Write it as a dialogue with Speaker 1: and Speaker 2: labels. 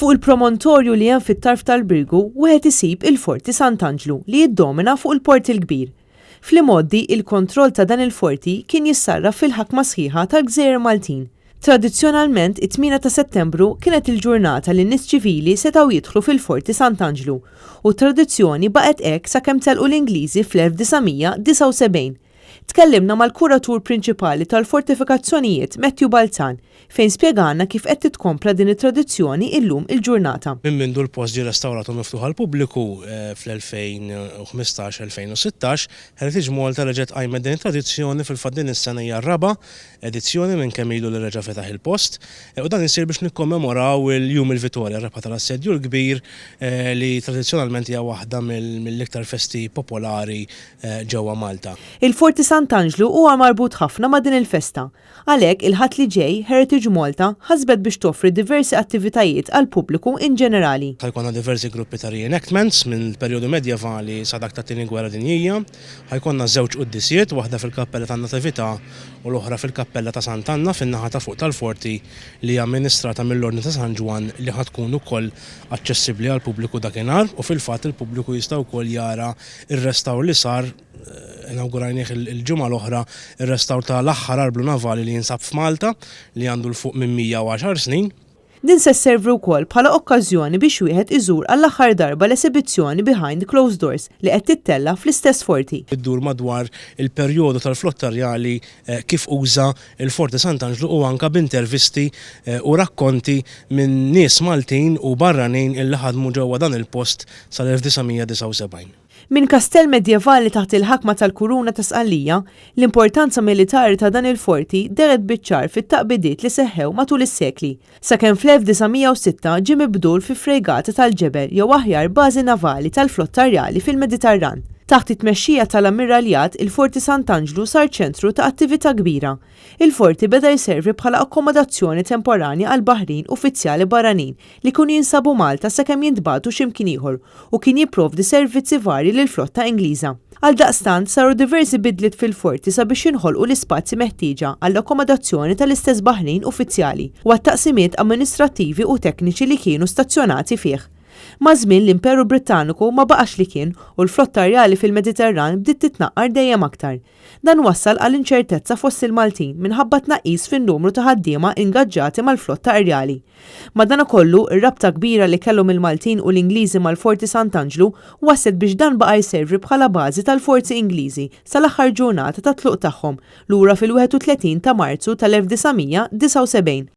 Speaker 1: Fuq il-promontorju li hemm fit-tarf tal-Birgu wieħed isib il-Forti Sant'Anġlu li jiddomina fuq il-Port il-Kbir. Fl-imgħoddi, il-kontroll ta' dan il-forti kien jissarraf fil-ħakma sħiħa tal-gżejjer Maltin. Tradizzjonalment, it-tmiena ta' Settembru kienet il-ġurnata li n-nies ċivili setgħu jidħlu fil-Forti Sant'Anġlu u t-tradizzjoni baqgħet hekk sakemm telqu l-Ingliżi fl-1979. Tkellimna mal-kuratur prinċipali tal-fortifikazzjonijiet Matthew Balzan fejn spjegalna kif qed titkompla din it-tradizzjoni illum il-ġurnata.
Speaker 2: Minn mindu l-post ġie restawrat u miftuħ għall-pubbliku fl-2015, 2016, Heritage Malta reġgħet qajmet din it-tradizzjoni, fil-fatt din is-sena hija r-raba' edizzjoni minn kemm ilu li reġa' fetaħ il-post u dan isir biex nikkommemoraw il-Jum il-Vitorja, r-rebħa tal-Assedju l-Kbir li tradizzjonalment hija waħda mill-iktar festi popolari ġewwa Malta.
Speaker 1: Il-Forti Sant'Anġlu huwa marbut ħafna ma' din il-festa. Għalhekk, il-Ħadd li ġej, Heritage Malta ħasbet biex toffri diversi attivitajiet għall-pubbliku in ġenerali.
Speaker 2: Ħa jkollna diversi gruppi ta' re-enactments mill-perjodu medjevali sa dak tat-Tieni Gwerra Dinjija. Ħa jkollna żewġ quddisiet, waħda fil-Kappella tan-Natività u l-oħra fil-Kappella ta' Sant'Anna fin-naħa ta' fuq tal-Forti li hija amministrata mill-Ordni ta' San Ġwann li ħa tkun ukoll aċċessibbli għall-pubbliku dakinhar u fil-fatt il-pubbliku jista' wkoll jara Ir-restawr li sar, inawgurajnih il-ġimgħa l-oħra, ir-restawr ta' l-aħħar arblu navali li jinsab f'Malta, li għandu 'l fuq minn 110 snin.
Speaker 1: Din se sservi wkoll bħala okkażjoni biex wieħed iżur għall-aħħar darba l-esibizzjoni Behind Closed Doors li qed tittella' fl-istess forti.
Speaker 2: Iddur madwar il-perjodu tal-flotta rjali kif uża l-Forti Sant'Anġlu u anke b'intervisti u rakkonti minn nies Maltin u barranin illi ħadmu ġewwa dan il-post sal-1979.
Speaker 1: Minn kastell medjevali taħt il-ħakma tal-Kuruna ta' Sqallija, l-importanza militari ta' dan il-forti dehret biċ-ċar fit-taqbidiet li seħħew matul is-sekli, sakemm fl-1906 ġie mibdul fi frejgata tal-ġebel jew aħjar bażi navali tal-Flotta Rjali fil-Mediterran. Taħt it-tmexxija tal-Ammiraljat, il-Forti Sant'Anġlu sar ċentru ta' attività kbira. Il-forti beda jservi bħala akkomodazzjoni temporanja għal baħrin uffizzjali barranin li kienu jinsabu Malta sakemm jintbagħtu xi mkien ieħor u kien jipprovdi servizzi varji lill-flotta Ingliża. Għaldaqstant, saru diversi bidliet fil-forti sabiex jinħolqu l-ispazji meħtieġa għall-akkomodazzjoni tal-istess baħrin uffizzjali u għat-taqsimiet amministrattivi u tekniċi li kienu stazzjonati fih. Maż-żmien l-Imperu Brittaniku ma baqax li kien u l-flotta rjali fil-Mediterran bdiet titnaqqar dejjem aktar. Dan wassal għal inċertezza fost il-Maltin minħabba tnaqqis fin-numru ta' ħaddiema ingaġġati mal-flotta rjali. Madanakollu, ir-rabta kbira li kellhom il-Maltin u l-Ingliżi mal-Forti Sant'Anġlu wasslet biex dan baqa' jservi bħala bażi tal-forzi Ingliżi sal-aħħar ġurnata tat-tluq tagħhom lura fil-31 ta' Marzu tal-1979.